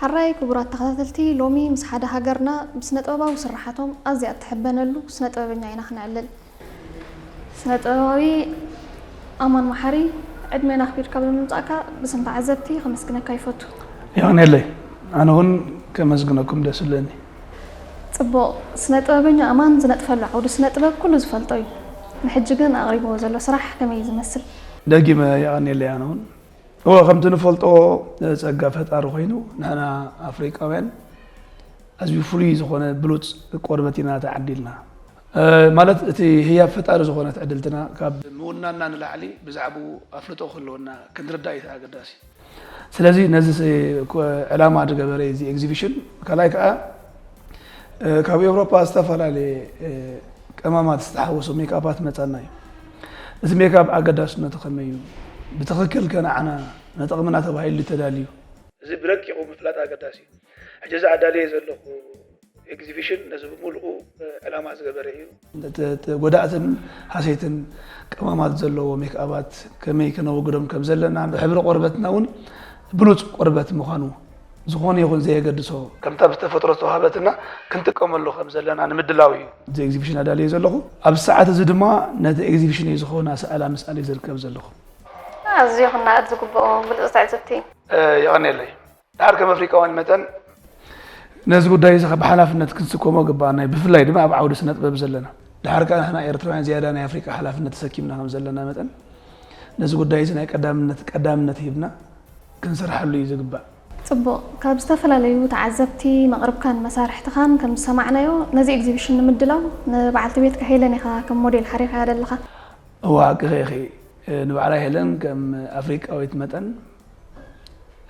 ሕራይ ክቡራት ተኸታተልቲ፣ ሎሚ ምስ ሓደ ሃገርና ብስነ ጥበባዊ ስርሓቶም ኣዝያ እትሕበነሉ ስነ ጥበበኛ ኢና ክነዕልል። ስነ ጥበባዊ ኣማን መሓሪ፣ ዕድሜና ኣኽቢርካ ብምምጻእካ ብስም ተዓዘብቲ ከመስግነካ ይፈቱ። የቐንየለይ። ኣነ እውን ከመስግነኩም ደስ ዝብለኒ። ጽቡቕ። ስነ ጥበበኛ ኣማን ዝነጥፈሉ ዓውዲ ስነ ጥበብ ኩሉ ዝፈልጦ እዩ። ንሕጂ ግን ኣቕሪብዎ ዘሎ ስራሕ ከመይ እዩ ዝመስል? ደጊመ የቐንየለይ ኣነ እውን። እወ፣ ከምቲ ንፈልጦ፣ ጸጋ ፈጣሪ ኮይኑ፣ ንሕና ኣፍሪቃውያን ኣዝዩ ፍሉይ ዝኾነ ብሉጽ ቆርበት ኢና ተዓዲልና። እ፣ ማለት እቲ ህያብ ፈጣሪ ዝኾነ ትዕድልትና ካብ ምውናና ንላዕሊ ብዛዕባኡ ኣፍልጦ ክህልወና ክንርዳእ እዩ ኣገዳሲ። ስለዚ ነዚ ስ-፣ ኮ-፣ ዕላማ ዝገበረ እዚ ኤግዚቢሽን፣ ካልኣይ ከኣ፣ እ፣ ካብ ኤውሮጳ ዝተፈላለየ፣ እ፣ ቀማማት ዝተሓወሶ ሜክኣፓት መጻና እዩ። እዚ ሜክኣፕ ኣገዳስነቱ ከመይ እዩ? ብትኽክል ከ ንዓና ንጥቕምና ተባሂሉ ተዳልዩ? እዚ ብረቂቑ ምፍላጥ ኣገዳሲ እዩ። ሕጂ እዚ ኣዳልየ ዘለኹ ኤግዚቢሽን ነዚ ብምሉኡ፣ እ፣ ዕላማ ዝገበረ እዩ። ተ-፣ ተ-፣ ጎዳእትን ሃሰይትን ቀማማት ዘለዎ ሜክኣባት ከመይ ከነወግዶም ከም ዘለና፣ ሕብሪ ቆርበትና እውን ብሉጽ ቆርበት ምዃኑ ዝኾነ ይኹን ዘየገድሶ፣ ከምታ ብተፈጥሮ ዝተዋህበትና ክንጥቀመሉ ከም ዘለና ንምድላው እዩ እዚ ኤግዚቢሽን ኣዳልየ ዘለኹ። ኣብዚ ሰዓት እዚ ድማ ነቲ ኤግዚቢሽነይ ዝኾና ሰኣላ ምስኣል እዩ ዝርከብ ዘለኹ። ኣዝዩ ክነኣድ ዝግብኦ ብሉጽ ትዕዝብቲ። እ፣ የቐንየለይ። ድሓር ከም ኣፍሪቃውያን መጠን ነዚ ጉዳይ እዚ ብሓላፍነት ክንስከሞ ግባኣና እዩ። ብፍላይ ድማ ኣብ ዓውዲ ስነ ጥበብ ዘለና። ድሓር ከኣ ንሕና ኤርትራውያን ዝያዳ ናይ ኣፍሪቃ ሓላፍነት ተሰኪምና ከም ዘለና መጠን ነዚ ጉዳይ እዚ ናይ ቀዳምነት፣ ቀዳምነት ሂብና ክንሰርሓሉ እዩ ዝግባእ። ጽቡቕ። ካብ ዝተፈላለዩ ተዓዘብቲ መቕርብካን መሳርሕትኻን ከም ዝሰማዕናዮ፣ ነዚ ኤግዚቢሽን ንምድላው ንበዓልቲ ቤትካ ሄለን ኢኻ ከም ሞዴል ሓሪኻያ ዘለኻ። እወ፣ ሓቅኺ ኢኺ። ንባዕላ ሄለን ከም ኣፍሪቃዊት መጠን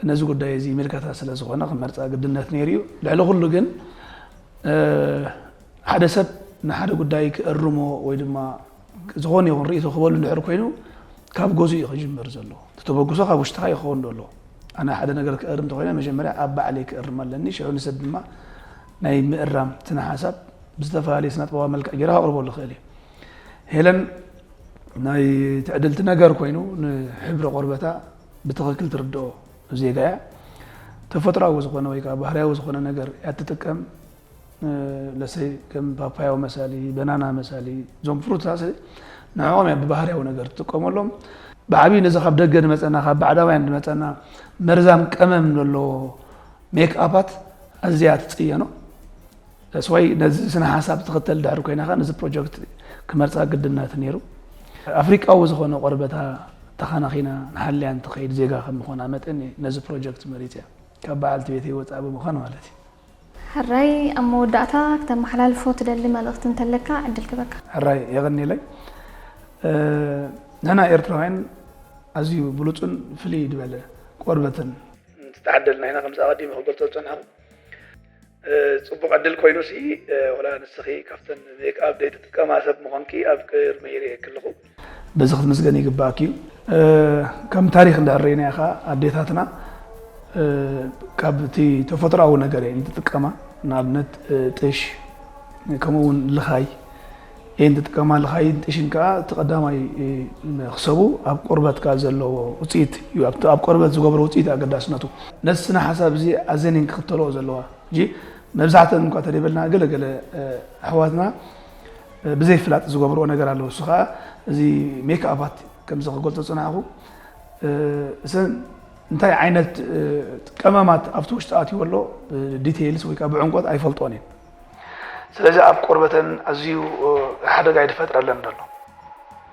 ነዚ ጉዳይ እዚ ይምልከታ ስለ ዝኾነ ክመርጻ ግድነት ነይሩ እዩ። ልዕሊ ኩሉ ግን፣ እ፣ ሓደ ሰብ ንሓደ ጉዳይ ክእርሞ ወይ ድማ ዝኾነ ይኹን ርእይቶ ክበሉ እንድሕር ኮይኑ፣ ካብ ገዝኡ እዩ ክጅምር ዘለዎ። እቲ ተበግሶ ካብ ውሽጥኻ ይኸውን ዶ ኣለዎ? ኣነ ሓደ ነገር ክእርም እንተኾይነ መጀመርያ ኣብ ባዕለይ ክእርም ኣለኒ። ሽዑ ንሰብ ድማ ናይ ምእራም ስነ ሓሳብ ብዝተፈላለየ ስነ ጥበባዊ መልክዕ ገይረ ከቕርበሉ ይኽእል እየ። ሄለን ናይ ትዕድልቲ ነገር ኮይኑ ንሕብሪ ቆርበታ ብትኽክል ትርድኦ ዜጋ እያ። ተፈጥሮኣዊ ዝኾነ ወይ ከዓ ባህርያዊ ዝኾነ ነገር እያ ትጥቀም። እ፣ ለሰይ ከም ፓፓዮ መሳሊ፣ በናና መሳሊ፣ እዞም ፍሩትታት ንዕኦም እያ ብባህርያዊ ነገር ትጥቀመሎም። ብዓብዩ ነዚ ካብ ደገ ንመጸና፣ ካብ ባዕዳውያን ንመጸና መርዛም ቀመም ዘለዎ ሜክኣፓት ኣዝያ ትጽየኖ። ስዋይ ነዚ ስነ ሓሳብ ትኽተል ድሕሪ ኮይና ኸኣ ነዚ ፕሮጀክት ክመርጻ ግድነት ነይሩ። ኣፍሪቃዊ ዝኾነ ቆርበታ ተኸናኺና ንሓልያ እንትኸይድ ዜጋ ከም ምዃና መጠን ነዚ ፕሮጀክት መሪጸያ። ካብ በዓልቲ ቤተይ ወጻኢ ብምዃን ማለት እዩ። ሕራይ፣ ኣብ መወዳእታ ክተመሓላልፎ ትደሊ መልእኽቲ እንተለካ ዕድል ክበካ። ሕራይ፣ የቐንየለይ። እ፣ ንሕና ኤርትራውያን ኣዝዩ ብሉጽን ፍልይ ዝበለ ቆርበትን ዝተዓደልና ኢና። ከምዚ ኣቐዲመ ክገልጾ ዝጸናሕኩ፣ ጽቡቕ ዕድል ኮይኑ ሲ ወላ ንስኺ ካብተን ሜክኣፕ ዘይትጥቀማ ሰብ ምዃንኪ ኣብ ቅድመይ ርእየኪ ኣለኹ። በዚ ክትምስገን ይግባኣኪ እዩ። ከም ታሪኽ እንድሕር ርኢናዮ ኸዓ ኣዴታትና ካብ እቲ ተፈጥሮኣዊ ነገር እየን ዝጥቀማ። ንኣብነት ጥሽ ከምኡ እውን ልኻይ እየን ዝጥቀማ። ልኻይን ጥሽን ከዓ እቲ ቀዳማይ መኽሰቡ ኣብ ቆርበትካ ዘለዎ ውፅኢት እዩ። ኣብቲ ኣብ ቆርበት ዝገብሮ ውፅኢት ኣገዳስነቱ ነዚ ስነ ሓሳብ እዚ ኣዘን እየን ክኽተልኦ ዘለዋ። ሕጂ መብዛሕተን እኳ ተደይበልና ገለገለ ኣሕዋትና ብዘይፍላጥ ዝገብርኦ ነገር ኣለዎ። እሱ ከዓ እዚ ሜክኣፓት ከምዚ ክገልፆ ዝፅናሕኩ እሰን እንታይ ዓይነት ቀመማት ኣብቲ ውሽጢ ኣትዩ ኣሎ ዲቴይልስ ወይ ከዓ ብዕምቆት ኣይፈልጦን እየን። ስለዚ ኣብ ቆርበተን ኣዝዩ ሓደጋ ይድፈጥረለን ዘሎ።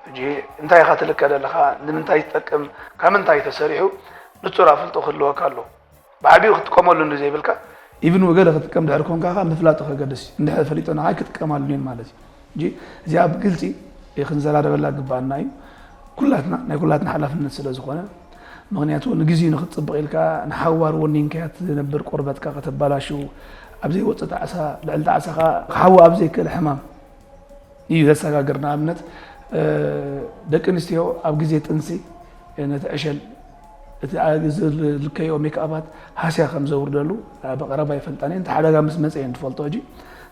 ሕጂ እንታይ ኢኻ ትልከ ዘለኻ፣ ንምንታይ ይጠቅም፣ ካብ ምንታይ ተሰሪሑ ንፁር ኣፍልጦ ክህልወካ ኣለዎ። ብዓቢኡ ክትጥቀመሉ እንዲ ዘይብልካ ኢቭን ወገለ ክትጥቀም ድሕር ኮንካ ከዓ ምፍላጡ ከገድስ እዩ። እንድሕር ፈሊጦ ንዓይ ክጥቀማሉ እየን ማለት እዩ። ሕጂ እዚኣ ብግልፂ ክንዘራረበላ ግባኣና እዩ። ኩላትና ናይ ኩላትና ሓላፍነት ስለ ዝኾነ፣ ምክንያቱ ንግዜኡ ንክትፅብቕ ኢልካ ንሓዋር ወኒንካያ ትነብር ቆርበትካ ከተባላሽው ኣብ ዘይወፅእ ጣዕሳ ልዕሊ ጣዕሳኻ ክሓዊ ኣብ ዘይክእል ሕማም እዩ ዘሰጋግር። ንኣብነት ደቂ ኣንስትዮ ኣብ ግዜ ጥንሲ ነቲ ዕሸል እቲ ዝልከዮ ሜክኣባት ሃስያ ከም ዘውርደሉ ብቐረባ ይፈልጣን እየን። እቲ ሓደጋ ምስ መፀ እየን ትፈልጦ። ሕጂ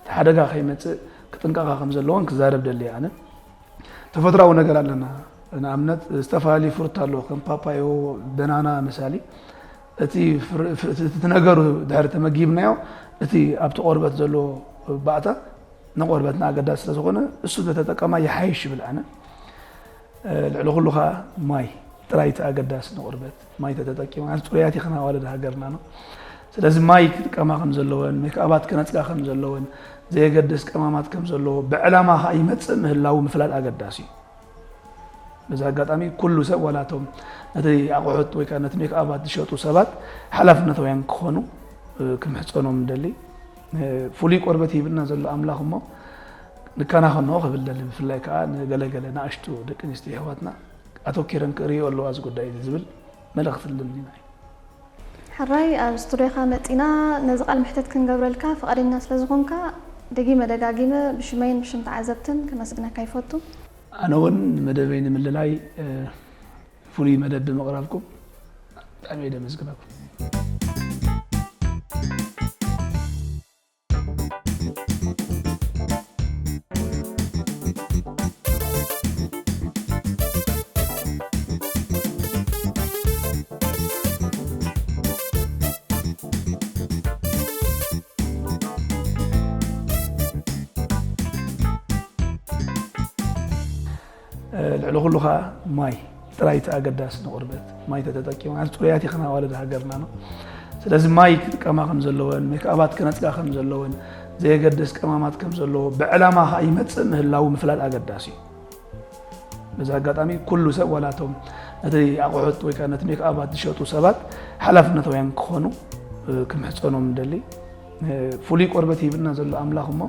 እቲ ሓደጋ ከይመፅእ ክጥንቀቓ ከም ዘለዎን ክዛረብ ደሊ ኣነ። ተፈጥራዊ ነገር ኣለና። ንኣብነት ዝተፈላለዩ ፍሩት ኣለዎ ከም ፓፓዮ፣ በናና መሳሊ። እቲ ፍር- ፍ- እቲ ነገሩ ድሕሪ ተመጊብናዮ እቲ ኣብቲ ቆርበት ዘሎ ባእታ ንቆርበትና ኣገዳሲ ስለዝኾነ እሱ ተተጠቀማ ይሓይሽ ይብል ኣነ። ልዕሊ ኩሉ ከዓ ማይ ጥራይቲ ኣገዳሲ ንቆርበት። ማይ ተተጠቂማ ጽሩያት ይኽና ኣዋልድ ሃገርና ነው። ስለዚ ማይ ክጥቀማ ከም ዘለወን፣ ሜክኣባት ክነጽጋ ከም ዘለወን፣ ዘየገድስ ቀማማት ከም ዘለዎ ብዕላማ ከዓ ይመጽእ ምህላው ምፍላጥ ኣገዳሲ እዩ። በዚ ኣጋጣሚ ኩሉ ሰብ ዋላ እቶም ነቲ ኣቑሑት ወይ ከዓ ነቲ ሜክኣባት ዝሸጡ ሰባት ሓላፍነታውያን ክኾኑ ክምሕጸኖም ንደሊ። ፍሉይ ቆርበት ሂብና ዘሎ ኣምላኽ እሞ ንከናኸኖ ክብል ደሊ። ብፍላይ ከዓ ንገለገለ ንኣሽቱ ደቂ ኣንስትዮ ኣሕዋትና ኣተኪረን ክርእዮ ኣለዋ እዚ ጉዳይ እዚ ዝብል መልእኽቲ ኣለኒ። ሕራይ ኣብ ስቱድዮኻ መፂና ነዚ ቃል ምሕተት ክንገብረልካ ፍቓደኛ ስለ ዝኾንካ ደጊመ ደጋጊመ ብሽመይን ብሽም ተዓዘብትን ከመስግነካ ይፈቱ። ኣነ እውን ንመደበይ ንምልላይ ፍሉይ መደብ ብምቕራብኩም ብጣዕሚ እየ ደመስግነኩም። ልዕሊ ኩሉ ከዓ ማይ ጥራይቲ ኣገዳሲ ንቆርበት። ማይ ተተጠቂማ ጽሩያት ይኽና ኣዋልድ ሃገርና ነው። ስለዚ ማይ ክጥቀማ ከም ዘለወን፣ ሜክኣባት ክነጽጋ ከም ዘለወን፣ ዘየገድስ ቀማማት ከም ዘለዎ ብዕላማ ከዓ ይመጽእ ምህላው ምፍላጥ ኣገዳሲ እዩ። በዚ ኣጋጣሚ ኩሉ ሰብ ዋላ እቶም ነቲ ኣቑሑት ወይ ከዓ ነቲ ሜክኣባት ዝሸጡ ሰባት ሓላፍነታውያን ክኾኑ ክምሕጸኖም ንደሊ። ፍሉይ ቆርበት ሂብና ዘሎ ኣምላኽ እሞ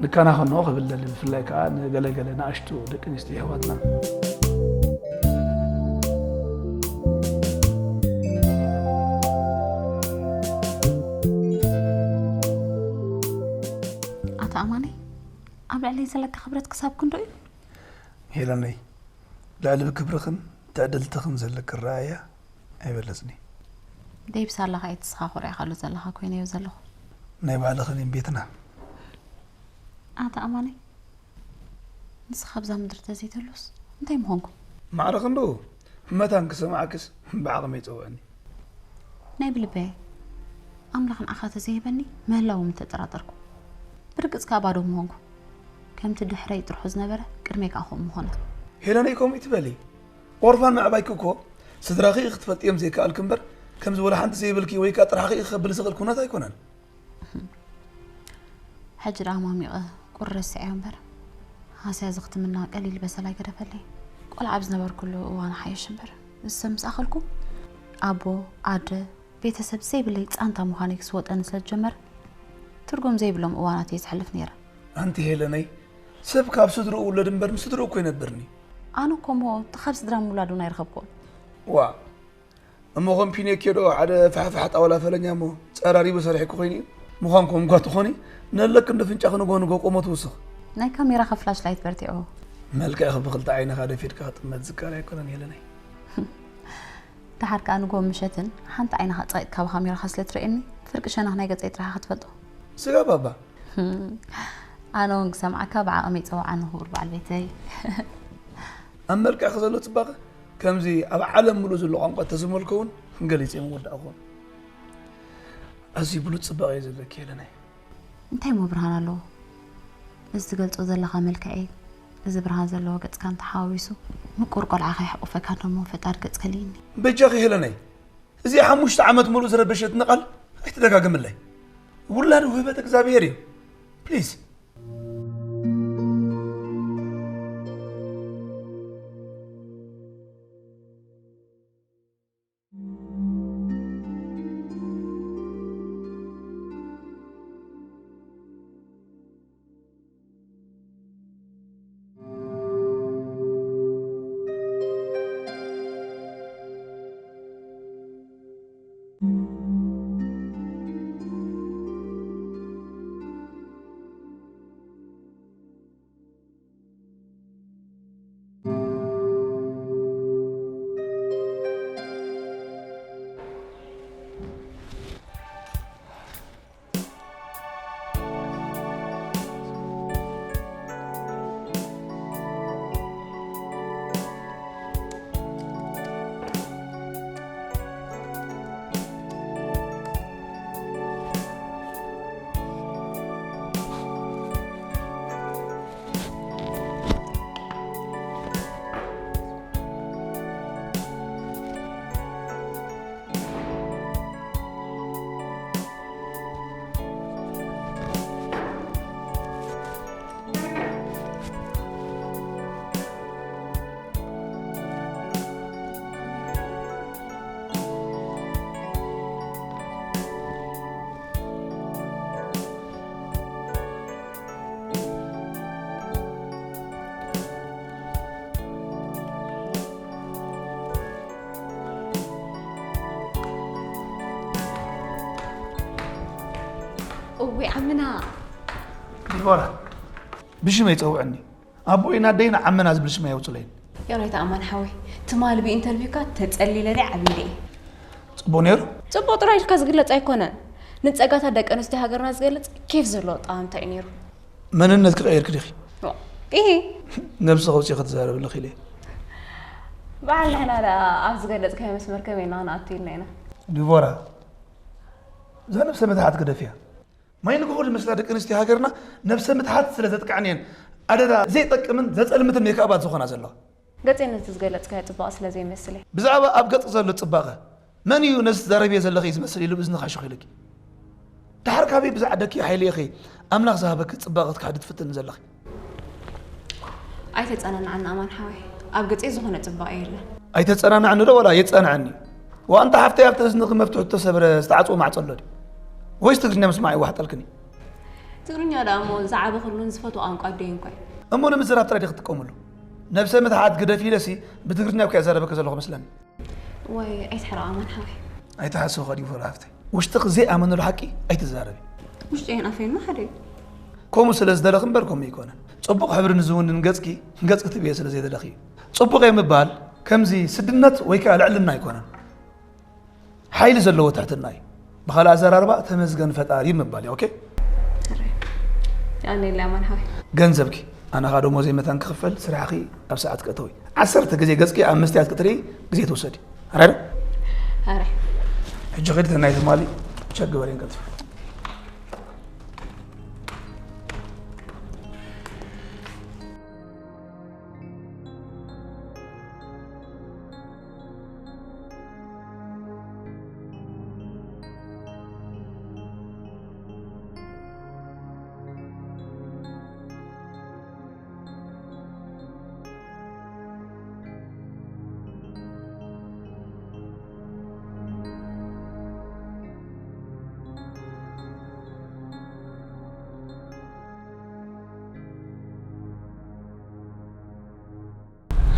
ንከናኸኖ ክብል ደሊ። ብፍላይ ከዓ ንገለገለ ንኣሽቱ ደቂ ኣንስትዮ ኣሕዋትና። ኣቶ ኣማነይ፣ ኣብ ልዕለይ ዘለካ ክብረት ክሳብ ክንዶ እዩ? ሄለነይ፣ ልዕሊ ብክብርኽን ትዕድልትኽን ዘለኪ ረኣያ ኣይበለጽኒ። ደይ ብሳላኻ እየ ትስኻ ኮሪዕካሉ ዘለኻ ኮይነዮ ዘለኹ። ናይ ባዕልኽን እየን ቤትና። ኣታ ኣማነይ፣ ንስኻ ኣብዛ ምድሪ ተዘይተሉስ እንታይ ምኾንኩ? ማዕረ ክንድኡ መታን ክሰምዓክስ ብዓቕመይ ጸውዐኒ። ናይ ብልበየ ኣምላኽ ንዓኻ ተዘይህበኒ ምህላው ምተጠራጠርኩ። ብርግጽ ከኣ ባዶ ምኾንኩ። ከምቲ ድሕረይ ጥርሑ ዝነበረ ቅድመይ ከኣ ከምኡ ምኾነ። ሄለነይ ከምኡ ይትበሊ። ኦርፋን ምዕባይኪ እኮ ስድራኺ ክትፈልጥዮም ዘይከኣልኪ እምበር ከምዚ ወላ ሓንቲ ዘይብልኪ ወይ ከኣ ጥራሕኺ ክኸብል ዝኽእል ኩነት ኣይኮነን። ሕጂ ደኣ ማሚቐ ቁሪ ረሲዐዮ እምበር ሃስያ እዚ ክትምና ቀሊል በሰል ኣይገደፈለይ። ቆልዓ ኣብ ዝነበርኩሉ እዋን ሓይሽ እምበር እዚ ሰብ ምስ ኣኸልኩ ኣቦ፣ ኣደ፣ ቤተሰብ ዘይብለይ ጻንታ ምዃነይ ክስወጠኒ ስለ ዝጀመረ ትርጉም ዘይብሎም እዋናት እየ ዘሕልፍ ነይረ። ኣንቲ ሄለነይ፣ ሰብ ካብ ስድርኡ ውለድ እምበር ምስ ስድርኡ እኮ ይነብርኒ። ኣነ እኮ እሞ እቲ ካብ ስድራ ምውላድ እውን ኣይረኸብኩዎን። ዋ እሞ ከም ፒኖኪዮ ዶ ሓደ ፋሕፋሕ ጣውላ ፈለኛ እሞ ጸራሪቡ ሰሪሕኩ ኮይኑ እዩ? ምዃን ኮም ጓ ትኾኒ፣ ነለክ እንዶ ፍንጫ ክንጎ ንጎ ቆሞ ትውስኽ። ናይ ካሜራኻ ፍላሽ ላይት በርቲዑ። መልክዕኺ ብኽልተ ዓይንኻ ደፊድካ ክጥመት ዝካል ኣይኮነን ሄለነይ። ደሓር ከኣ ንጎ ምሸትን ሓንቲ ዓይንኻ ጸቂጥካ ብካሜራኻ ስለ ትርእየኒ፣ ፍርቂ ሸነኽ ናይ ገጸይ ጥራሕ ክትፈልጦ። ስጋ ባባ። ኣነ እውን ክሰምዓካ ብዓቐመይ ጸውዓኒ ክቡር በዓል ቤተይ። ኣብ መልክዕኺ ዘሎ ጽባቐ ከምዚ ኣብ ዓለም ምሉእ ዘሎ ቋንቋ ተዝመልኮ እውን ገሊጸ ምወዳእኹን። ኣዝዩ ብሉጽ ጽባቐ እዩ ዘለኪ ሄለነይ። እንታይ እሞ ብርሃን ኣለዎ? እዚ ትገልጾ ዘለኻ መልክዐይ፣ እዚ ብርሃን ዘለዎ ገጽካ እንተሓዋዊሱ ምቁር ቆልዓ ከይሕቁፈካ ደሞ ፈጣሪ ገጽ ከልይኒ። በጃኺ ሄለነይ፣ እዚ ሓሙሽተ ዓመት ሙሉእ ዝረበሸትኒ ቃል ኣይትደጋግምለይ። ውላድ ውህበት እግዚኣብሔር እዩ። ፕሊዝ። እወ ዓምና። ዲቦራ፣ ብሽመይ ጸውዕኒ። ኣቦይን ኣደይን ዓምና ዝብል ሽም ኣየውጽለይን። ይቕሬታ ኣማን ሓወይ፣ ትማሊ ብኢንተርቪውካ ተጸሊለለይ ዓቢለ እየ። ጽቡቕ ነይሩ? ጽቡቕ ጥራይ ኢልካ ዝግለጽ ኣይኮነን። ንጸጋታት ደቂ ኣንስትዮ ሃገርና ዝገልጽ ኬፍ ዘለዎ ኣጠማምታ እዩ ነይሩ። መንነት ክቐይርክ ዲኺ? ዋ፣ ኢሂ። ነብሲ ከውፅኢ ክትዛረብ ኣለኺ ኢለ። በዓል ንሕና ደኣ ኣብ ዝገለጽካዮ መስመር ከመይ ኢልና ክንኣቱ ኢልና ኢና? ዲቦራ፣ እዛ ነብሰ ምትሓት ግደፍያ። ማይ ንግሆ ዝመስላ ደቂ ኣንስትዮ ሃገርና ነብሰ ምትሓት ስለ ዘጥቅዐን እየን ኣደዳ ዘይጠቅምን ዘጸልምትን ሜክኣባት ዝኾና ዘለዋ። ገጸይ ነቲ ዝገለጽካዮ ጽባቐ ስለ ዘይመስል እየ። ብዛዕባ ኣብ ገጽ ዘሎ ጽባቐ መን እዩ ነዚ ትዛረብዮ ዘለኺ ዝመስል ኢሉ ብእዝንኻ ሹኽ ኢሉኪ? ደሓር ካበይ ብዝዓደኪ ሓይሊ ኢኺ ኣምላኽ ዝሃበኪ ጽባቐ ክትክሕዲ ትፍትኒ ዘለኺ? ኣይተጸናንዓኒ ኣማን ሓወይ፣ ኣብ ገጸይ ዝኾነ ጽባቐ የለን። ኣይተጸናንዓኒ ዶ ዋላ የጸንዓኒ? ዋንታ ሓፍተይ ኣብቲ እዝንኺ መፍትሒ እተሰብረ ዝተዓጽወ ማዕጾ ኣሎ ድዩ? ወይስ ትግርኛ ምስማዕ ይዋሕጠልክን እዩ? ትግርኛ ደኣ እሞ ዝዓበኹሉን ዝፈትዎ ቋንቋ ኣደይ እንኳ እዩ። እሞ ንምዝራብ ጥራይ ዲኺ ትጥቀምሉ? ነብሰ ምትሓት ግደፊ ኢለሲ ብትግርኛ እኮ እየ ዛረበኪ ዘለኹ መስለኒ። ዋይ ኣይትሕረቕ ኣማን ሓወይ። ኣይትሓስኺ ዲቦራ ሓፍተይ። ውሽጥኺ ዘይኣመነሉ ሓቂ ኣይትዛረቢ። ውሽጠይን ኣፈይን ሓደ እዩ። ከምኡ ስለ ዝደለኺ እምበር ከምኡ ኣይኮነን። ጽቡቕ ሕብሪ ንዝውንን ገጽኪ፣ ገጽኪ ትብየ ስለ ዘይደለኺ እዩ። ጽቡቕ እየ ምባል ከምዚ ስድነት ወይ ከኣ ልዕልና ኣይኮነን። ሓይሊ ዘለዎ ትሕትና እዩ። ብኻልእ ኣዘራርባ ተመስገን ፈጣሪ ምባል እዩ። ኦኬ? ኣረ፣ የቐንየለይ ኣማን ሓወይ። ገንዘብኪ፣ ኣነ ኸኣ ደሞዘይ መታን ክኽፈል ስራሕኺ ኣብ ሰዓት ክእተዊ። ዓሰርተ ግዜ ገጽኪ ኣብ መስትያት ክትርኢ ግዜ ትውሰዲ። ኣረ ዶ? ኣረ። ሕጂ ኺዲ እተን ናይ ትማሊ ቸክ ግበርየን ቀልጢፍኪ።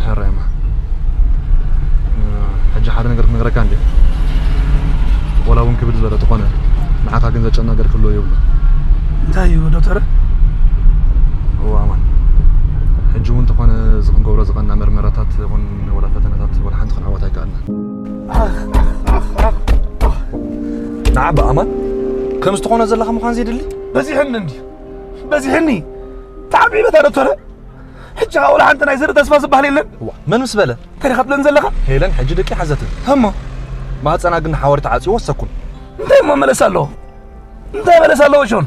ሕራይ እማ። ሕጂ ሓደ ነገር ክነግረካ እንዴ? ዋላ እውን ክብድ ዝበለ ተኾነ፣ ንዓኻ ግን ዘጨናገር ክህልዎ የብሉን። እንታይ እዩ ዶክተር? እዋ ኣማን፣ ሕጂ እውን እንተኾነ እዚ ክንገብሮ ዝቐና መርመራታት ይኹን ወላ ፈተነታት ወላ ሓንቲ ክንዕወት ኣይከኣልናን። ንዓ ብኣማን ከም ዝተኾነ ዘለኻ ምዃን ዘይድሊ። በዚሕኒ እንድዩ፣ በዚሕኒ። ተዓቢበታ ዶክተር። ሕጂ ኸኣ ወላ ሓንቲ ናይ ዘርኢ ተስፋ ዝበሃል የለን። እዋ፣ መን ምስ በለ? እንታይ ኢኻ ትብለን ዘለኻ? ሄለን ሕጂ ደቂ ሓዘትን። እሞ? ማህፀና ግን ሓወሪ ተዓፅዩ ወሰኩን። እንታይ እሞ መለስ ኣለዎ? እንታይ መለስ ኣለዎ ጆን?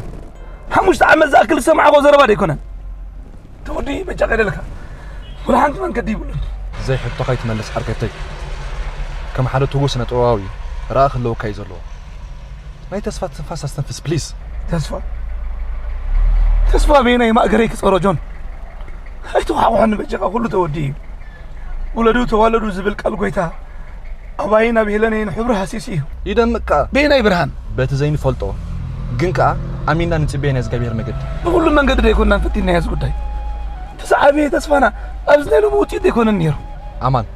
ሓሙሽተ ዓመት ዝኣክል ዝሰማዕኮ ዘረባ ዶ ኣይኮነን? ተወዲ በጃ ከይደለካ። ወላ ሓንቲ መንገዲ ይብሉን። ዘይሕቶ ከይትመልስ ዓርከተይ። ከም ሓደ ትጉህ ስነ ጥበባዊ ረኣ ክህልወካ እዩ ዘለዎ። ናይ ተስፋ ትንፋስ ኣስተንፍስ ፕሊዝ። ተስፋ? ተስፋ በየናይ ማእገረይ ክጸሮ ጆን? ኣይትኳዕኳዕኒ በጃኻ፣ ኩሉ ተወዲኡ እዩ። ውለዱ ተዋለዱ ዝብል ቃል ጎይታ ኣባይን ኣብ ሄለነይን ሕብሪ ሃሲስ እዩ። ይደምቅ ከኣ። በየናይ ብርሃን? በቲ ዘይንፈልጦ ግን ከኣ ኣሚንና ንጽበዮ ናይ እግዚኣብሔር መገዲ። ብኹሉ መንገዲ ደይኮንና ፈቲንናዮ እዚ ጉዳይ። እቲ ዝዓበየ ተስፋና ኣብዚ ናይ ሎሚ ውጽኢት ደይኮነን ነይሩ። ኣማን፣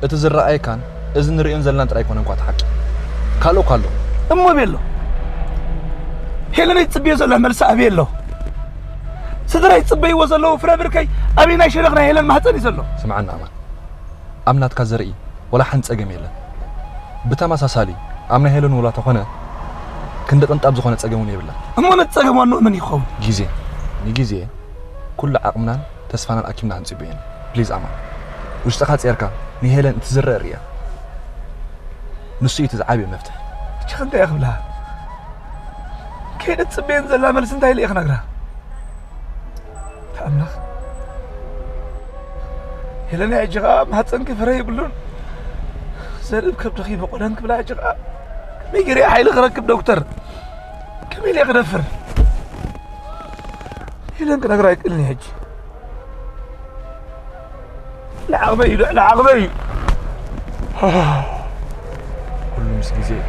እቲ ዝረኣየካን እዚ ንርእዮን ዘለናን ጥራይ ኣይኮነን እኳ እቲ ሓቂ። ካልእ እኳ ኣሎ። እሞ ኣበይ ኣሎ? ሄለነይ ትጽበዮ ዘለዋ መልሲ ኣበይ ኣሎ? ስድራይ ዝጽበይዎ ዘለዉ ፍረ ብርከይ ኣበይ ናይ ሸነኽ ናይ ሄለን ማህጸን እዩ ዘሎ? ስምዓና ኣማን፣ ኣብ ናትካ ዘርኢ ወላ ሓንቲ ጸገም የለን። ብተመሳሳሊ ኣብ ናይ ሄለን ውላ ተኾነ ክንዲ ቅንጣብ ዝኾነ ጸገም እውን የብላን። እሞ ነቲ ጸገም ዋንኡ መን ይኸውን? ግዜ። ንግዜ ኩሉ ዓቕምናን ተስፋናን ኣኪብና ክንጽበዮ ኢና። ፕሊዝ ኣማን፣ ውሽጥኻ ጼርካ ንሄለን እቲ ዝረአ ርእያ። ንሱ እዩ እቲ ዝዓበየ መፍትሒ። እቺ እንታይ እያ ክብላ? ከይደ ትጽበየን ዘላ መልሲ እንታይ ኢለ እየ ክነግራ? ኣምላኽ። ሄለና ሕጂ ኸኣ ማህፀንኪ ፍረ ይብሉን። ዘርኢ ከብድኺ መቆደን ክብላ ሕጂ ኸኣ ከመይ ገይረ እየ ሓይሊ ክረክብ ዶክተር? ከመይ ኢለ እየ ክደፍር? ሄለን ክነግራ ኣይክእልን እየ ሕጂ። ልዓቕመይ እዩ፣ ልዕሊ ዓቕመይ እዩ። ኩሉ ምስ ግዜ እዩ።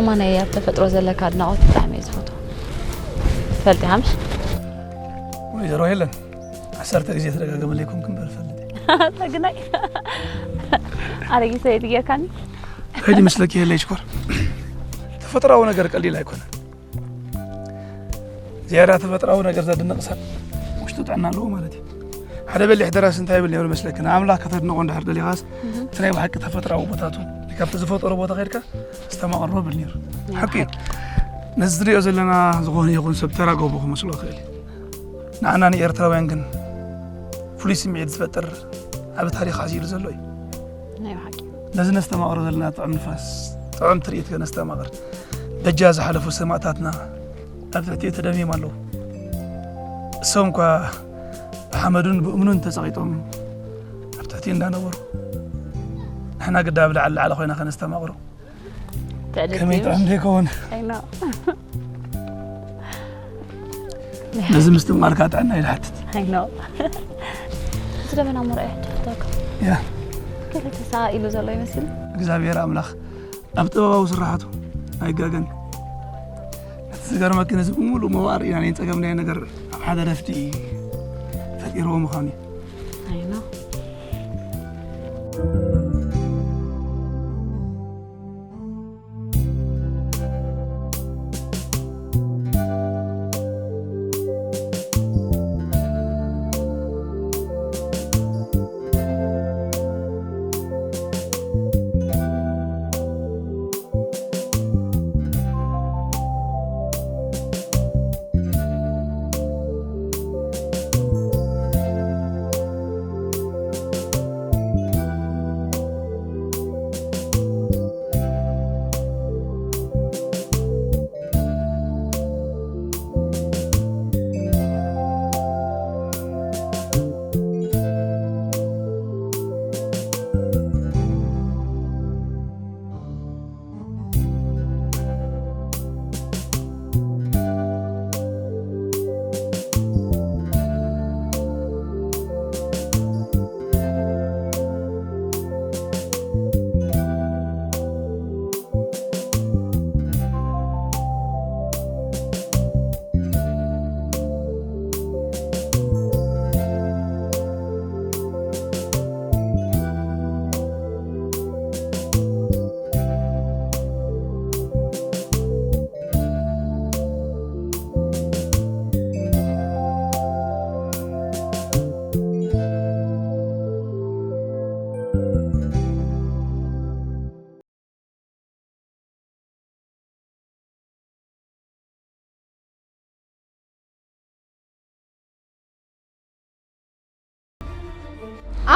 እማ ናይ ኣብ ተፈጥሮ ዘለካ ኣድናቖት ብጣዕሚ እየ ዝፈትዎ። ትፈልጢ ሃምሽ? ወይዘሮ ሄለን፣ ዓሰርተ ግዜ ተደጋገመለይ ኮንክ እምበር ፈልጥ። ተግናይ ኣረጊት ሰበይቲ ጌርካኒ። ከይዲ መስለኪ የለይ ሽኮር። ተፈጥሮኣዊ ነገር ቀሊል ኣይኮነን። ዝያዳ ተፈጥሮኣዊ ነገር ዘድንቕ ሰብ ውሽጡ ጥዕና ኣለዎ ማለት እዩ። ሓደ በሊሕ ደራሲ እንታይ ይብል ነይሩ መስለኪ? ንኣምላኽ ከተድንቖ እንድሕር ደሊኻስ እቲ ናይ ብሓቂ ተፈጥሮኣዊ ቦታቱ ካብቲ ዝፈጠሮ ቦታ ከድካ ዝተማቐሮ ብል ነይሩ። ሓቂ እዩ። ነዚ ዝሪኦ ዘለና ዝኾነ ይኹን ሰብ ተራ ጎቦ ክመስሎ ይኽእል እዩ። ንዓና ንኤርትራውያን ግን ፍሉይ ስምዒት ዝፈጥር ዓቢ ታሪኽ ሓዚሉ ዘሎ እዩ። ናይ ብሓቂ። ነዚ ነስተማቕሮ ዘለና ጥዑም ንፋስ፣ ጥዑም ትርኢት ከነስተማቕር በጃ ዝሓለፉ ሰማእታትና ኣብ ትሕቲኡ ተደሚም ኣለዉ። እሶም እኳ ብሓመዱን ብእምኑን ተጸቒጦም ኣብ ትሕቲኡ እንዳነበሩ ንሕና ግዳ ኣብ ላዕሊ ላዕሊ ኮይና ከነስተማቕሮ ከመይ ጥዑም ዶ ይኸውን? ነዚ ምስትምቓርካ ጥዕና እዩ ዝሓትት። እዚ ደበና እሞ ርኣዮ ሕቶ ክህበካ። ያ ገለ ተሳኢሉ ዘሎ ይመስል። እግዚኣብሔር ኣምላኽ ኣብ ጥበባዊ ስራሓቱ ኣይጋገን። እቲ ዝገርመኪ ነዚ ብምሉእ መዋእ ርኢና ናይ ጸገምናዮ ነገር ኣብ ሓደ ረፍዲ ፈጢርዎ ምዃኑ እዩ። ኣይኖ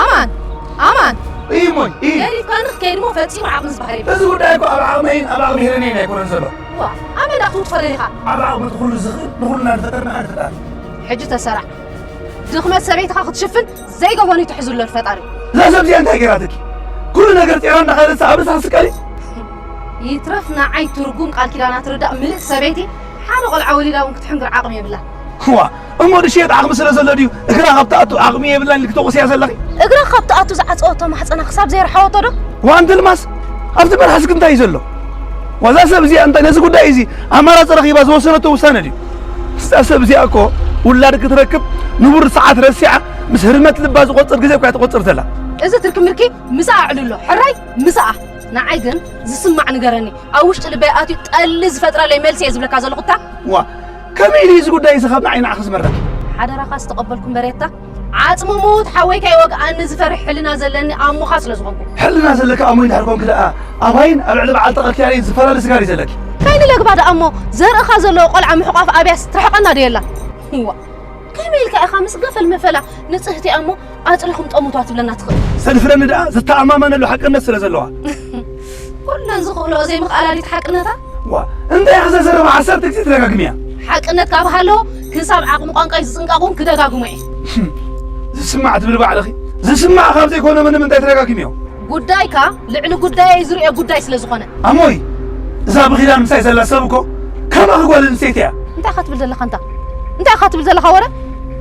ኣማን ኣማን እይ እሞይ እይ ገዲፍካኒ ክትከይድ እሞ ፈጺሙ ዓቕሚ ዝበሃል የብልካ። እዚ ጉዳይ እኮ ኣብ ዓቕመይን ኣብ ዓቕሚ ሄለነይን ኣይኮነን ዘሎ። ዋ ኣበይ ደኣ ክትውጥፈ ደሊኻ? ኣብ ዓቕሚ እቲ ኩሉ ዝኽእል ንኹልና ዝፈጠረና ሓደ ፈጣሪ። ሕጂ ተሰራዕ። ድኽመት ሰበይትኻ ክትሽፍን ዘይገበኑ ትሕዝሎ ፈጣሪ። እዛ ሰብ እዚኣ እንታይ ገይራትኪ? ኩሉ ነገር ጤራ እንዳኸደት ኣብ ርእሳ ትስቀል። ይትረፍ ንዓይ ትርጉም ቃል ኪዳና ትርዳእ ምልእቲ ሰበይቲ ሓደ ቆልዓ ወሊዳ እውን ክትሕንግር ዓቕሚ የብላን። ዋ እሞ ድሽየት ዓቕሚ ስለ ዘሎ ድዩ እግራ ካብ ትኣቱ ዓቕሚ የብላን ኢልኪ ተቑስያ ዘለኺ? እግራ ካብ ትኣቱ ዝዓጸወቶ ማሕጸና ክሳብ ዘይርሓወቶ ዶ? ዋንትልማስ ኣብቲ መልሓስኪ እንታይ እዩ ዘሎ? ዋዛ ሰብ እዚኣ እንታይ ነዚ ጉዳይ እዚ ኣማራጺ ረኺባ ዝወሰነቶ ውሳነ ድዩ? እዛ ሰብ እዚኣ እኮ ውላድ ክትረክብ ንቡር ሰዓት ረሲዓ ምስ ህርመት ልባ ዝቆጽር ግዜ እኳ ትቆጽር ዘላ። እዚ ትርኪ ምርኪ ምሳኣ ኣዕልሎ ሕራይ ምሳኣ። ንዓይ ግን ዝስማዕ ንገረኒ። ኣብ ውሽጢ ልበይ ኣትዩ ጠሊ ዝፈጥረለይ መልሲ እየ ዝብለካ ዘለኹ እታ። ዋ ከመይ ኢሉ እዚ ጉዳይ እዚ ካብ ንዓይ ንዓኺ ዝመረኪ? ሓደራኻ ዝተቐበልኩ እምበሬታ ዓጽሚ ምዉት ሓወይካ ይወግኣኒ ዝፈርሕ ሕልና ዘለኒ ኣሞኻ ስለ ዝኾንኩ። ሕልና ዘለካ ኣሞይ እንድሕር ኮንኪ ደኣ ኣባይን ኣብ ልዕሊ በዓል ተቐልኪያለይ ዝፈላለ ስጋ ድዩ ዘለኪ? ከይንለግባ ደኣ እሞ ዘርእኻ ዘለዎ ቆልዓ ምሕቋፍ ኣብያስ ትርሕቐና ድየላ? ዋ ከመይ ኢልካ ኢኻ ምስ ገፈል መፈላ ንጽህቲ እያ እሞ ኣጽሪኹም ጠሙቷ ትብለና ትኽእል? ዘድፍረኒ ደኣ ዝተኣማመነሉ ሓቅነት ስለ ዘለዋ። ኩለን ዝኽእልኦ ዘይምኽኣላ ድዩ ሓቅነታ? ዋ እንታይ ኢኺ ዘዘረባ ዓሰርተ ግዜ ትደጋግምያ። ሓቅነት ካብ ሃለዎ ክሳብ ዓቕሚ ቋንቋይ ዝጽንቀቕ እውን ክደጋግሞ እየ። ዝስማዕ ትብሊ ባዕልኺ ዝስማዕ ካብ ዘይኮነ ምንም እንታይ ትደጋግምዮ? ጉዳይካ ልዕሊ ጉዳየይ ዝርእዮ ጉዳይ ስለ ዝኾነ። ኣሞይ እዛ ብኺዳን ምሳይ ዘላ ሰብ እኮ ከማኺ ጓል ኣንስተይቲ እያ። እንታይ ኢኻ ትብል ዘለኻ እንታ? እንታይ ኢኻ ትብል ዘለኻ ወረ?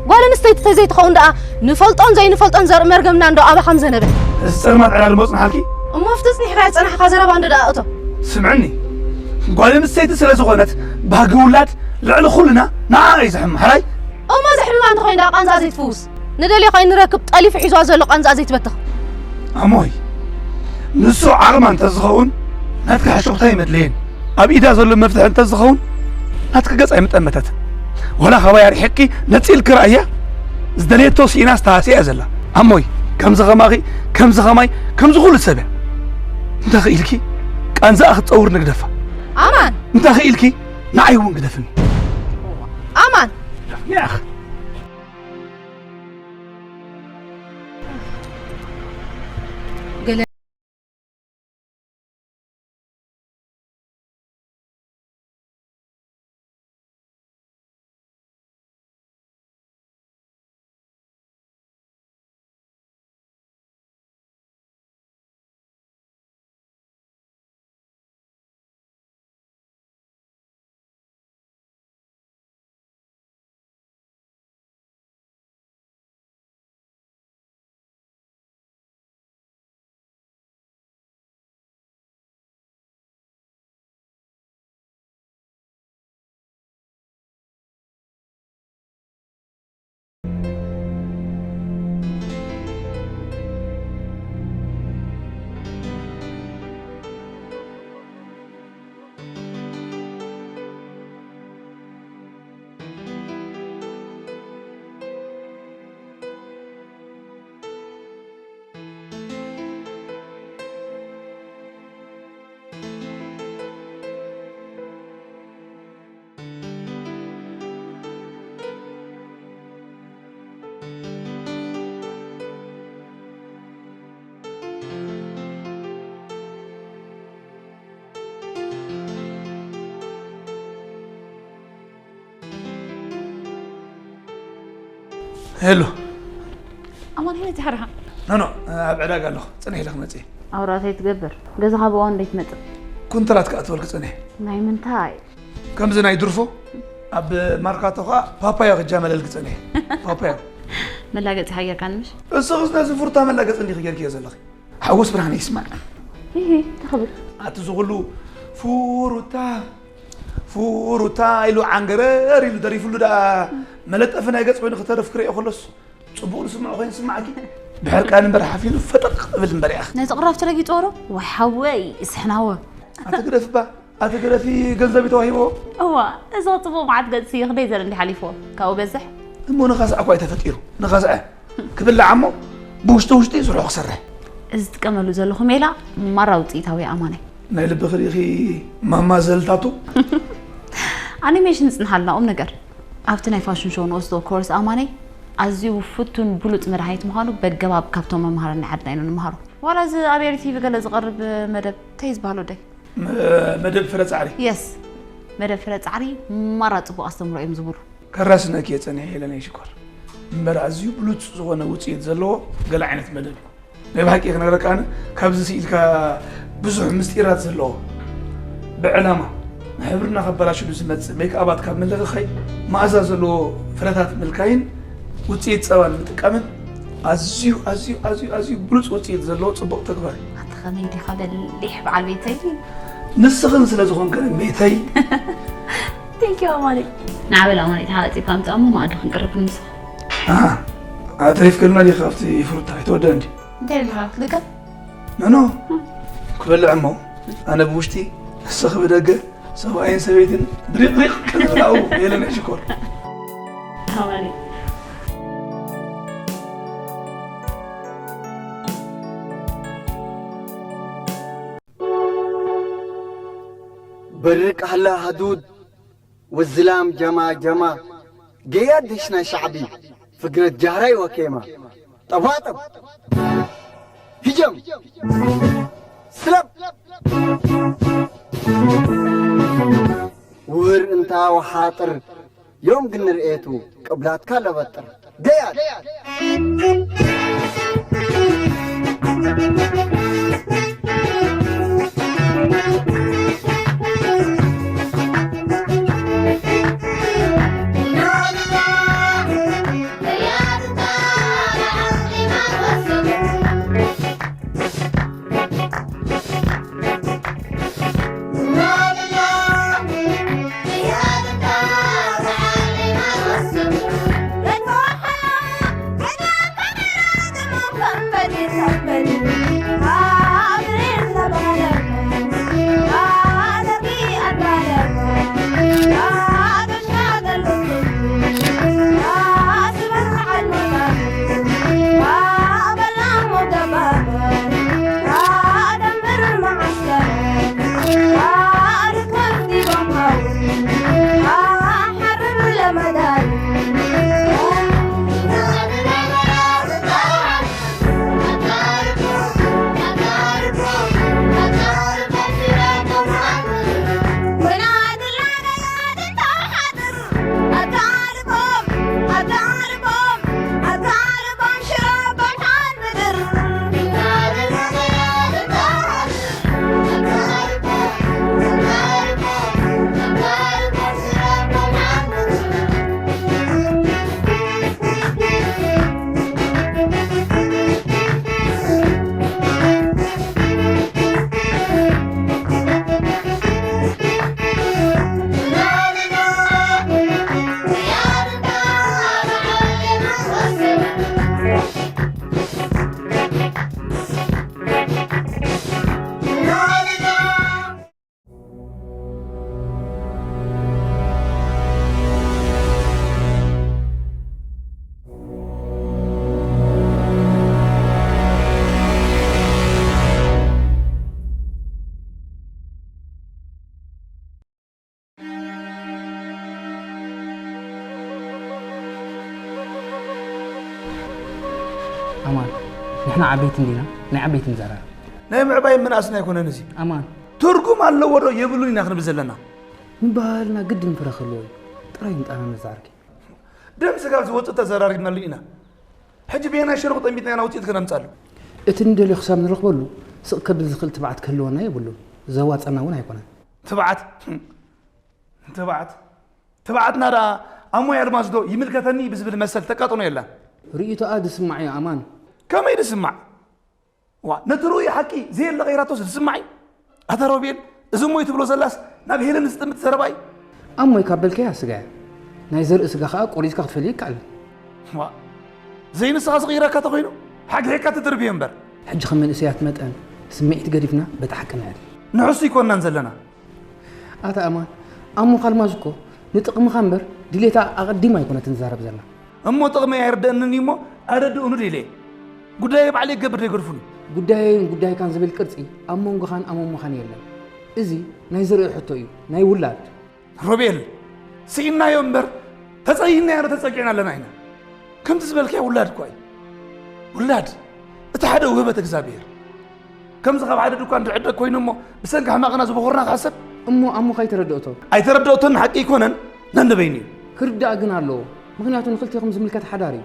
ጓል ኣንስተይቲ ተዘይትኸውን ደኣ ንፈልጦን ዘይንፈልጦን ዘርኢ መርገምና እንዶ ኣባኻ ምዘነበ። እዚ ጸልማት ዕላል እሞ ጽንሓልኪ። እሞ ኣብቲ ጽኒሕካዮ ዝጸናሕካ ዘረባ እንዶ ደኣ እቶ። ስምዕኒ ጓል ኣንስተይቲ ስለ ዝኾነት ባህጊ ውላድ ልዕሊ ኩልና ንዓ እዩ ዘሕምም። ሕራይ? እሞ ዘሕምማ እንተኾይኑ ደኣ ቃንዛ ዘይትፍውስ? ንደልዮ ከይንረክብ ጠሊፉ ሒዝዋ ዘሎ ቃንዛ ዘይትበትኽ? ኣሞይ፣ ንሱ ዓቕማ እንተዝኸውን ናትካ ሕሹኽታ ኣይመድለየን። ኣብ ኢዳ ዘሎ መፍትሒ እንተዝኸውን ናትካ ገጽ ኣይምጠመተትን። ወላ ካባይ ኣርሒቕኪ ነጺልኪ ረኣያ፣ ዝደለየቶ ስኢና ዝተሃስያ እያ ዘላ። ኣሞይ፣ ከምዚ ኸማኺ፣ ከምዚ ኸማይ፣ ከምዚ ኩሉ ሰብ እያ። እንተ ኽኢልኪ ቃንዛኣ ክትጸውር ንግደፋ። ኣማን! እንተ ኽኢልኪ ንዓይ እውን ግደፍኒ። ኣማን! ያኽ! ሄሎ። ኣማን፣ ሄሎ፣ ዛህራ። ኖ፣ ኖ፣ ኣብ ዕዳጋ ኣለኹ። ጽንሕ ኢለ ክመጽእ እየ። ኣውራተይ ትገብር። ገዛኻ ብእዋኑ ደይ ትመጽእ? ኩንትራት ክኣትወልኪ ጽንሕ። ናይ ምንታይ? ከምዚ ናይ ድርፎ ኣብ ማርካቶ ኸኣ ፓፓዮ ክጃመለልኪ ጸኒሐ። ፓፓዮ። መላገጺ ሃገርካ ንምሽ? እስኽስ ነዚ ፍሩታ መላገጺ እንዲኺ ጌርክዮ ዘለኺ። ሓጎስ ብርሃነ ይስማዕ። እሂ፣ እንታይ ክብል? ኣቲ ዝኹሉ ፍሩታ፣ ፍሩታ ኢሉ ዓንገረር ኢሉ ደሪፉሉ ደኣ መለጠፊ ናይ ገጽ ኮይኑ ክተርፍ ክርእዮ ከሎስ ጽቡቕ ዝስምዖ ኮይኑ ዝስምዓኪ? ብሕርቃን እምበር ሓፊኑ ፈጠቕ እብል እምበር ኢኻ። ነዚ ቅራፍ ትረጊጽዎ ዶ? ዋይ ሓወይ፣ እስሕናወ። ኣቲ ግደፍባ። ኣቲ ግደፊ፣ ገንዘብ እዩ ተዋሂብዎ። እዋ፣ እዚ ጽቡቕ መዓት ገጽሲ ክንደይ ዘርኢ እንዲህ ሓሊፍዎ? ካብኡ በዝሕ? እሞ ንኻስዐ እኳ እዩ ተፈጢሩ። ንኻስዐ ክብላዕ እሞ ብውሽጢ ውሽጢ ስርሑ ክሰርሕ። እዚ ዝጥቀመሉ ዘለኹ ሜላ ማራ ውጽኢታዊ ኣማነይ። ናይ ልብኺ ርኢኺ ማማ ዘልታቱ? ኣኒሜሽን ይጽንሓልና ቁም ነገር። ኣብቲ ናይ ፋሽን ሾው ንወስዶ ኮርስ ኣማነይ ኣዝዩ ፍቱን ብሉጽ መድሃኒት ምዃኑ በገባብ ካብቶም መምሃራን ናይ ዓድና ኢና ንምሃሮ። ዋላ እዚ ኣብ ኤሪ ቲቪ ገለ ዝቐርብ መደብ እንታይ እዩ ዝበሃል ወደይ? መ-፣ መደብ ፍረ ጻዕሪ። የስ። መደብ ፍረ ጻዕሪ ማራ ጽቡቕ ኣስተምህሮ እዮም ዝህቡሉ። ከራስነኪ እየ ጸኒሐ ሄለነይ ሽኮር። እምበር ኣዝዩ ብሉጽ ዝኾነ ውጽኢት ዘለዎ ገለ ዓይነት መደብ እዩ። ናይ ብሓቂ ክነግረካ ኣነ ካብዚ ስኢልካ ብዙሕ ምስጢራት ዘለዎ ብዕላማ ንሕብርና ከባላሽሉ ዝመጽእ ሜክኣባት ካብ ምልኽኻይ መኣዛ ዘለዎ ፍረታት ምልካይን ውጽኢት ጸባን ምጥቃምን ኣዝዩ፣ ኣዝዩ፣ ኣዝዩ፣ ኣዝዩ ብሉጽ ውጽኢት ዘለዎ ጽቡቕ ተግባር እዩ። ኣታ ከመይ ዲኻ በሊሕ በዓል ቤተይ? ንስኽን ስለ ዝኾንክን ቤተይ። Thank you ኣማኒ። ንዓበል ኣማኒ ተሓጺብካ ምጻእ እሞ መኣዲ ክንቅርብ ክንምስኻ። ኣሃ፣ ኣትሪፍክልና ዲኻ ኣብቲ ፍሩታ? ኣይተወደአን ድዩ? እንታይ ኢልካ? ልክዕ? ኖ፣ ኖ። ክበልዕ እሞ ኣነ ብውሽጢ ንስኺ ብደገ ሰብኣይን ሰበይትን ብሪቕሪቕ ክንብል ኣብኡ የለን ሽኮር። ኣማኒ። برق هلا هدود والزلام جما جما. قياد دشنا شعبي فقرة جهراي وكيما. طباطب. هجم. سلب. ور انت وحاطر يوم قلنا رئيتو قبلاتك لبطر. قياد. ኣማን፣ ንሕና ዓበይቲ እንዲና፣ ናይ ዓበይቲ ንዘራረብ። ናይ ምዕባይ ምንኣስና ኣይኮነን እዚ። ኣማን። ትርጉም ኣለዎ ዶ የብሉን ኢና ክንብል ዘለና። ምባህልና ግድን ፍረ ክህልዎ እዩ። ጥራይ ምጣና ነዛርኪ። ደም ስጋ ዝወፅእ ተዘራሪብናሉ ኢና። ሕጂ ብየናይ ሸነኹ ጠሚትና ኢና ውፅኢት ክነምፃሉ? እቲ ንደልዮ ክሳብ ንረኽበሉ ስቕ ከብል ዝኽእል ትብዓት ክህልወና የብሉን። ዘዋፀና እውን ኣይኮነን። ትብዓት ትብዓት ትብዓትና ደኣ ኣሞይ ኣልማዝ ዶ ይምልከተኒ ብዝብል መሰል ተቃጥኖ የላን። ርእይቶኣ ዝስማዕ እዩ ኣማን። ከመይ ዝስማዕ? ዋ ነቲ ርኡይ ሓቂ ዘየለ ቀይራቶስ ዝስማዕ እዩ። ኣታ ሮቤል፣ እዚ እሞይ ትብሎ ዘላስ ናብ ሄለን ዝጥምት ዘረባ እዩ። ኣሞይ ካብ በልከያ ስጋያ ናይ ዘርኢ ስጋ ከኣ ቆሪጽካ ክትፈልዮ ይከኣል። ዋ ዘይንስኻ ዝቕይረካ ተኾይኑ ሓግሒግካ ትድርብዮ እምበር። ሕጂ ከም መንእሰያት መጠን ስምዒት ገዲፍና በቲ ሓቂ ንዕል። ንሕሱ ይኮናን ዘለና። ኣታ ኣማን፣ ኣሞኻ ኣልማዝ እኮ ንጥቕምኻ እምበር ድሌታ ኣቐዲማ ኣይኮነትን ትዛረብ ዘላ። እሞ ጥቕመይ ኣይርደእንን እዩ እሞ ኣረድኡኒ ድለ ጉዳየይ ባዕለይ ክገብር ደይገድፉኒ። ጉዳየይን ጉዳይካን ዝብል ቅርጺ ኣብ መንጎኻን ኣብ ኣሞኻን የለን። እዚ ናይ ዘርኢ ሕቶ እዩ፣ ናይ ውላድ። ሮቤል፣ ስኢንናዮ እምበር ተጸጊዕናዮ ዶ ተጸጊዕና ኣለና ኢና። ከምቲ ዝበልካዮ ውላድ እኳ እዩ። ውላድ እቲ ሓደ ውህበት እግዚኣብሔር። ከምዚ ካብ ሓደ ድኳን ዝዕደግ ኮይኑ እሞ ብሰንኪ ሕማቕና ዝበኹርና ክሕሰብ። እሞ ኣሞኻ ኣይተረድኦቶ። ኣይተረድኦቶን ንሓቂ ኣይኮነን ነንበይኑ እዩ። ክርዳእ ግን ኣለዎ። ምኽንያቱ ንኽልቴኹም ዝምልከት ሓዳር እዩ።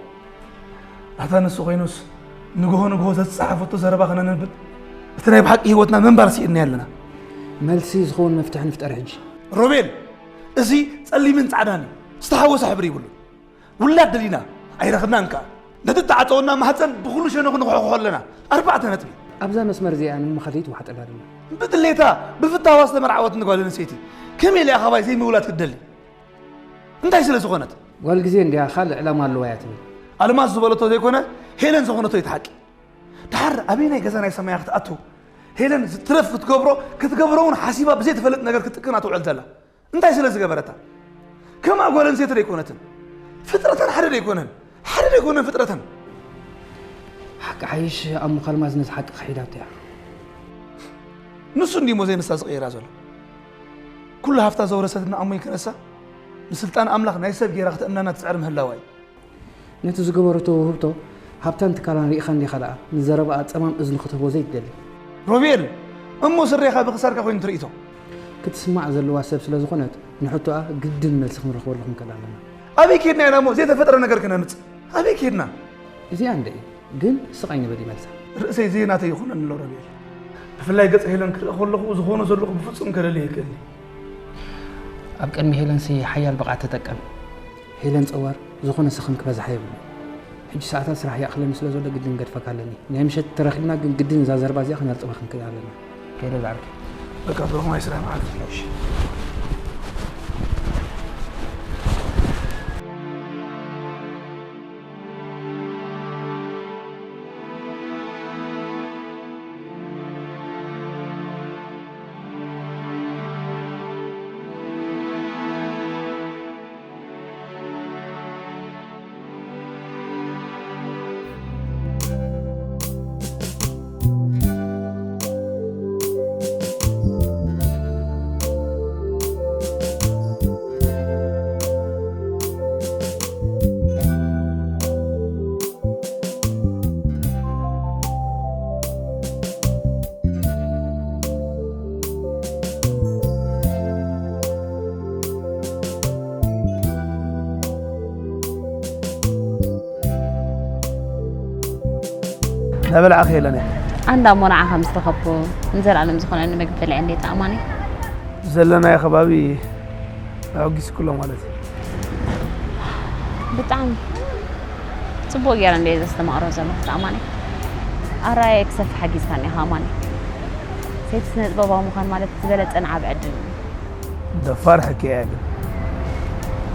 ኣታ ንሱ ኮይኑስ ንግሆ ንግሆ ዘዝጸሓፈቶ ዘረባ ከነንብብ እቲ ናይ ብሓቂ ህይወትና ምንባር ስኢንናዮ ኣለና። መልሲ ዝኸውን መፍትሒ ንፍጠር ሕጂ። ሮቤል እዚ ጸሊምን ጻዕዳን እዩ። ዝተሓወሰ ሕብሪ ይብሉ። ውላድ ደሊና ኣይረኽብናን ከኣ። ነቲ እተዓጸወና ማህጸን ብኹሉ ሸነኹ ንኹሕኹሖ ኣለና። ኣርባዕተ ነጥቢ። ኣብዛ መስመር እዚኣ ንምኻድ ዘይትዋሕጠላ ድማ። ብድሌታ ብፍታዋ ዝተመርዓወት ንጓል ኣንስተይቲ ከመይ ኢላ እያ ካባይ ዘይምውላድ ክትደሊ? እንታይ ስለ ዝኾነት? ጓል ግዜ እንድያ ካልእ ዕላማ ኣለዋ እያ ትብል። ኣልማዝ ዝበለቶ ዘይኮነ ሄለን ዝኾነቶ እዩ እቲ ሓቂ። ድሓር ኣበየናይ ገዛ ናይ ሰማያ ክትኣቱ ሄለን ዝትረፍ ክትገብሮ ክትገብሮ እውን ሓሲባ ብዘይትፈልጥ ነገር ክትጥቅና ትውዕል ዘላ። እንታይ ስለ ዝገበረታ? ከምኣ ጓል ኣንስተይቲ ደይኮነትን? ፍጥረተን ሓደ ደይኮነን? ሓደ ደይኮነን ፍጥረተን? ሓቂ ሓይሽ ኣሞ ካልማዝ ነዚ ሓቂ ክሒዳቶ እያ። ንሱ እንዲሞ ዘይንሳ ዝቕየራ ዘሎ? ኩሉ ሃፍታ ዘውረሰትና ኣሞይ ክነሳ ንስልጣን ኣምላኽ ናይ ሰብ ጌራ ክተእምናና ትጽዕር ምህላዋ እዩ። ነቲ ዝገበረቶ ውህብቶ ሃብታን ትካላን ርኢኻ እንዲኻ ደኣ ንዘረባኣ ጸማም እዝኒ ክትህቦ ዘይትደሊ? ሮቤል፣ እሞ ስሬኻ ብኽሳድካ ኮይኑ ትርእይቶ? ክትስማዕ ዘለዋ ሰብ ስለ ዝኾነት ንሕቶኣ ግድን መልሲ ክንረኽበሉ ክንክእል ኣለና። ኣበይ ኬድና ኢና እሞ ዘይተፈጥረ ነገር ክነምጽእ? ኣበይ ኬድና? እዚኣ እንደ እዩ ግን ስቕ ኣይንበል ይመልሳ። ርእሰይ ዘይናተይ ይኹነኒ ኣሎ ሮቤል። ብፍላይ ገጽ ሄለን ክርኢ ከለኹ ዝኾኖ ዘለኹ ብፍጹም ከለሊ ይክእልኒ። ኣብ ቅድሚ ሄለንሲ ሓያል ብቕዓት ተጠቀም። ሄለን ጸዋር ዝኾነ ሰኽን ክበዝሓ የብሉ። ሕጂ ሰዓታት ስራሕ ይኣኽለኒ ስለ ዘሎ ግድን ገድፈካ ኣለኒ። ናይ ምሸት ተረኺብና ግን ግድን እዛ ዘረባ እዚኣ ክነርጥባ ክንክእል ኣለና። ከይደ ዝዓርከይ። በቃ ብሩኽ ናይ ስራሕ መዓልቲ። እሺ። ናበልዓ ከየለነ ኣንዳ እሞ ንዓኻ ምስ ረኸብኩ ንዘለኣለም ዝኾነኒ ምግቢ በሊዐ እንዴ ተኣማኒ ዘለናዮ ከባቢ ኣዕጊስኩሎ ማለት እዩ። ብጣዕሚ ጽቡቕ ገይረ እንዴ ዘስተማቕሮ ዘለኹ ተኣማኒ ኣራየ ክሰፍሕ ሓጊዝካኒ ኢኻ ኣማኒ። ሰይቲ ስነ ጥበባዊ ምዃን ማለት ዝበለጸን ዓቢ ዕድል እዩ። ደፋር ሕኪ እያ ግን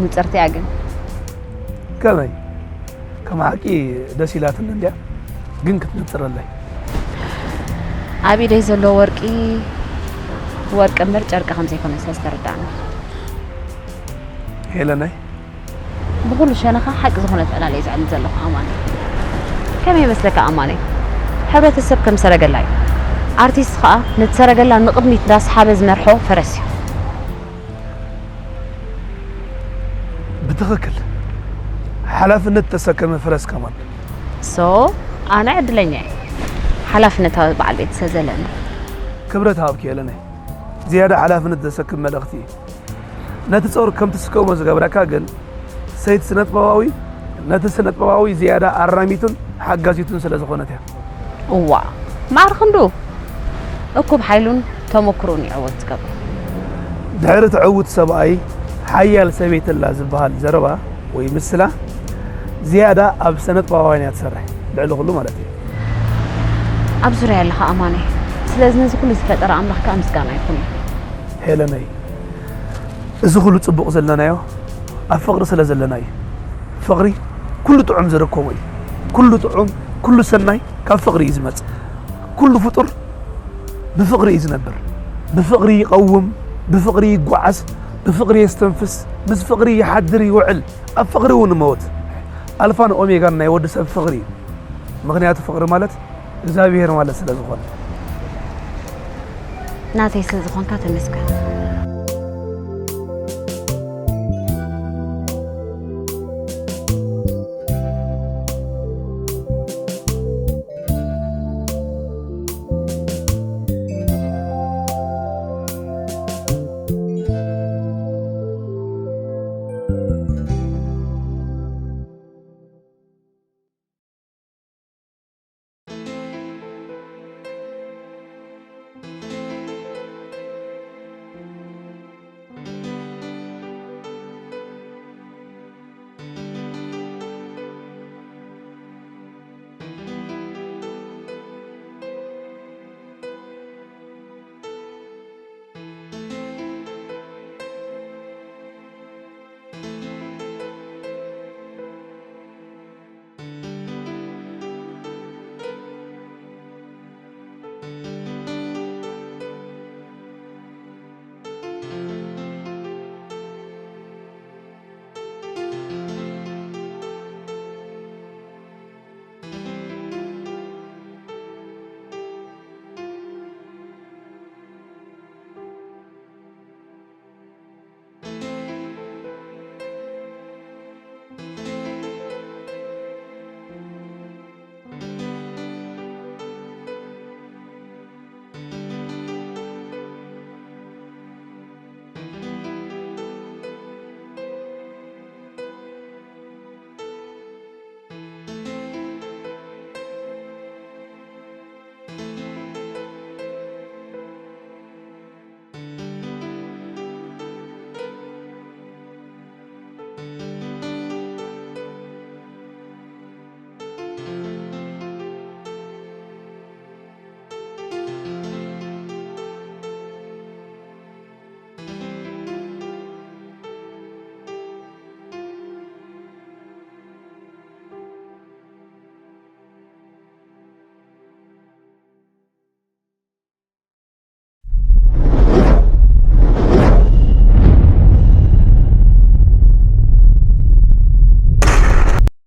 ንጽርቲ እያ ግን ከመይ ከም ሓቂ ደስ ኢላትኒ እንድያ ግን ክትነጽረለይ ኣብ ኢደይ ዘሎ ወርቂ ወርቂ እምበር ጨርቂ ከም ዘይኮነ ስለ ዝተረዳእና ሄለነይ ብኹሉ ሸነኻ ሓቂ ዝኾነት ዕላል እየ ዘዕልል ዘለኹ ኣማነ። ከመይ ይመስለካ ኣማነ? ሕብረተሰብ ከም ሰረገላ እዩ። ኣርቲስት ኸኣ ነቲ ሰረገላ ንቕድሚት እንዳስሓበ ዝመርሖ ፈረስ እዩ። ብትኽክል ሓላፍነት ተሰከመ ፈረስ ከማን። So ኣነ ዕድለኛ እየ፣ ሓላፍነታዊ በዓል ቤት ስለ ዘለኒ። ክብረት ሃብኪ ሄለነይ። ዝያዳ ሓላፍነት ዘሰክም መልእኽቲ እዩ። ነቲ ጾር ከም ትስከሞ ዝገብረካ ግን ሰይቲ ስነጥበባዊ ነቲ ስነጥበባዊ ዝያዳ ኣራሚቱን ሓጋዚቱን ስለ ዝኾነት እያ። እዋ ማዕረ ክንዱ እኩብ ሓይሉን ተመክሮን ይዕወት ዝገብሮ። ድሕሪ ትዕውት ሰብኣይ ሓያል ሰበይቲ ኣላ ዝበሃል ዘረባ ወይ ምስላ ዝያዳ ኣብ ስነጥበባውያን እያ ትሰርሕ ልዕሊ ኩሉ ማለት እዩ። ኣብ ዙርያ ኣለኻ ኣማነ፣ ስለዚ ነዚ ኩሉ ዝፈጠረ ኣምላኽ ከዓ ምስጋና ይኹን። ሄለነይ፣ እዚ ኩሉ ጽቡቕ ዘለናዮ ኣብ ፍቕሪ ስለ ዘለና እዩ። ፍቕሪ ኩሉ ጥዑም ዝርከቦ እዩ። ኩሉ ጥዑም፣ ኩሉ ሰናይ ካብ ፍቕሪ እዩ ዝመጽእ። ኩሉ ፍጡር ብፍቕሪ እዩ ዝነብር። ብፍቕሪ ይቐውም፣ ብፍቕሪ ይጓዓዝ፣ ብፍቕሪ የስተንፍስ፣ ምስ ፍቕሪ ይሓድር ይውዕል፣ ኣብ ፍቕሪ እውን ይመውት። ኣልፋን ኦሜጋን ናይ ወዲ ሰብ ፍቕሪ እዩ። ምኽንያቱ ፍቕሪ ማለት እግዚኣብሔር ማለት ስለ ዝኾነ። ናተይ ስለ ዝኾንካ ተመስገን።